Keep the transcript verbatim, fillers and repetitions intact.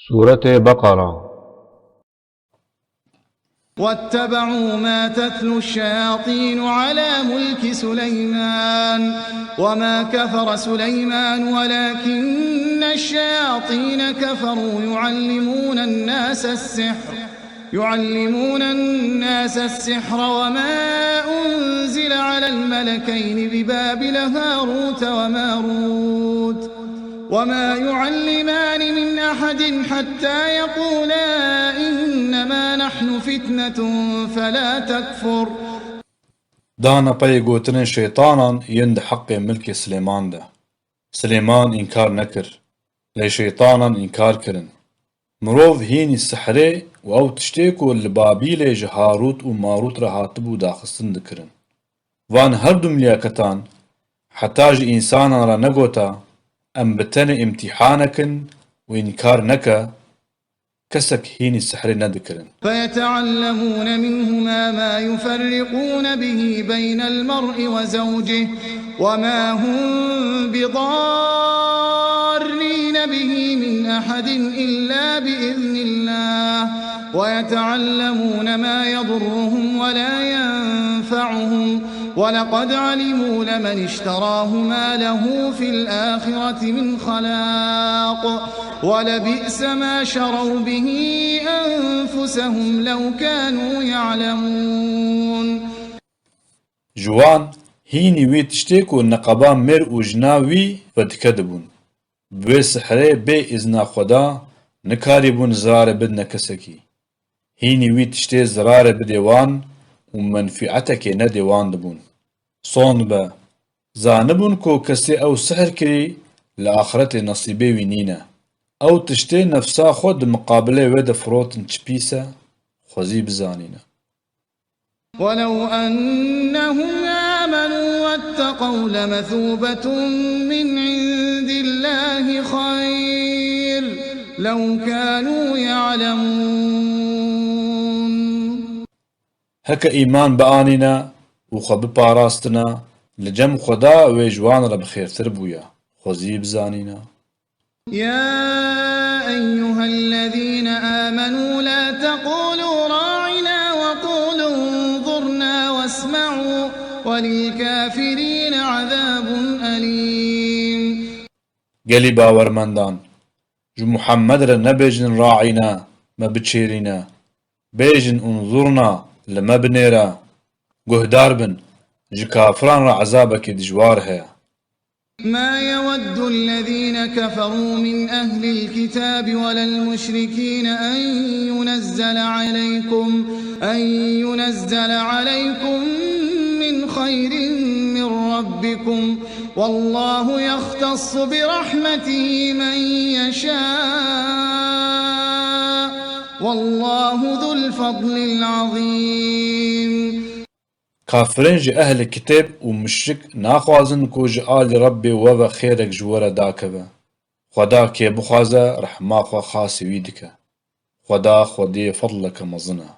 Sûretê Beqara. واتبعوا ما تتلو الشياطين على ملك سليمان وما كفر سليمان ولكن الشياطين كفروا يعلمون الناس السحر يعلمون الناس السحر وما أنزل على الملكين ببابل هاروت وماروت وما يعلمان من أحد حتى يقولا إنما نحن فتنة فلا تكفر. Dana peyê gotinên şeytanan yên di heqê milkê Silêman de. Silêman înkar nekir, lê şeytanan înkar kirin. Mirov hînî sihrê û ew tiştê ku li Babîlê ji Harût û Marût re hatibû daxistin dikirin. Van her du milyaketan heta ji însanan re negota, em bi tenê îmtîhanek in û înkar neke, kesek hînî sihrê nedikirin. فيتعلمون منهما ما يفرقون به بين المرء وزوجه وما هم بضارين به من أحد إلا بإذن الله ويتعلمون ما يضرهم ولا ينفعهم ولقد علموا لمن اشتراه ما له في الآخرة من خلاق ولبئس ما شروا به أنفسهم لو كانوا يعلمون. Ji wan hînî wî tiştê ku neqeba mêr û jina wî vedike dibûn. Bi wê sihrê bê îzna Xweda nikarîbûn zirarê bidine kesekî. Hînî wî tiştê zirarê bidê wan û menfîetekê nedê wan dibûn. Sond be, zanibûn ku kesê ew sihr kirî li axretê nesîbê wî nîne. Ew tiştê nefsa xwe di miqabilê wê de firotin çi pîs e, xwezî bizanîne. ولو أنهم آمنوا واتقوا لمثوبة من عند الله خير لو كانوا يعلمون. Heke îman bianîne û xwe biparastine, li cem Xweda wê ji wan re bi xêrtir bûye, xwezî bizanîne. يا أيها الذين آمنوا لا تقولوا راعنا وقولوا انظرنا واسمعوا وللكافرين عذاب أليم. Gelî bawermendan, ji Muhammed re nebêjin raîne, me biçêrîne. Bêjin unzurna, li me binêre. Guhdar bin, ji kafiran re ezabekî dijwar heye. ما يود الذين كفروا من أهل الكتاب ولا المشركين أن ينزل عليكم أن ينزل عليكم من خير من ربكم والله يختص برحمته من يشاء والله ذو الفضل العظيم. Kafirên ji ehlê kitêb û muşrik naxwazin ku ji alî Rebbê we ve xêrek ji we re dakeve. Xweda kê bixwaze rehma xwe xasê wî dike. Xweda xwediyê fedleke mezin e.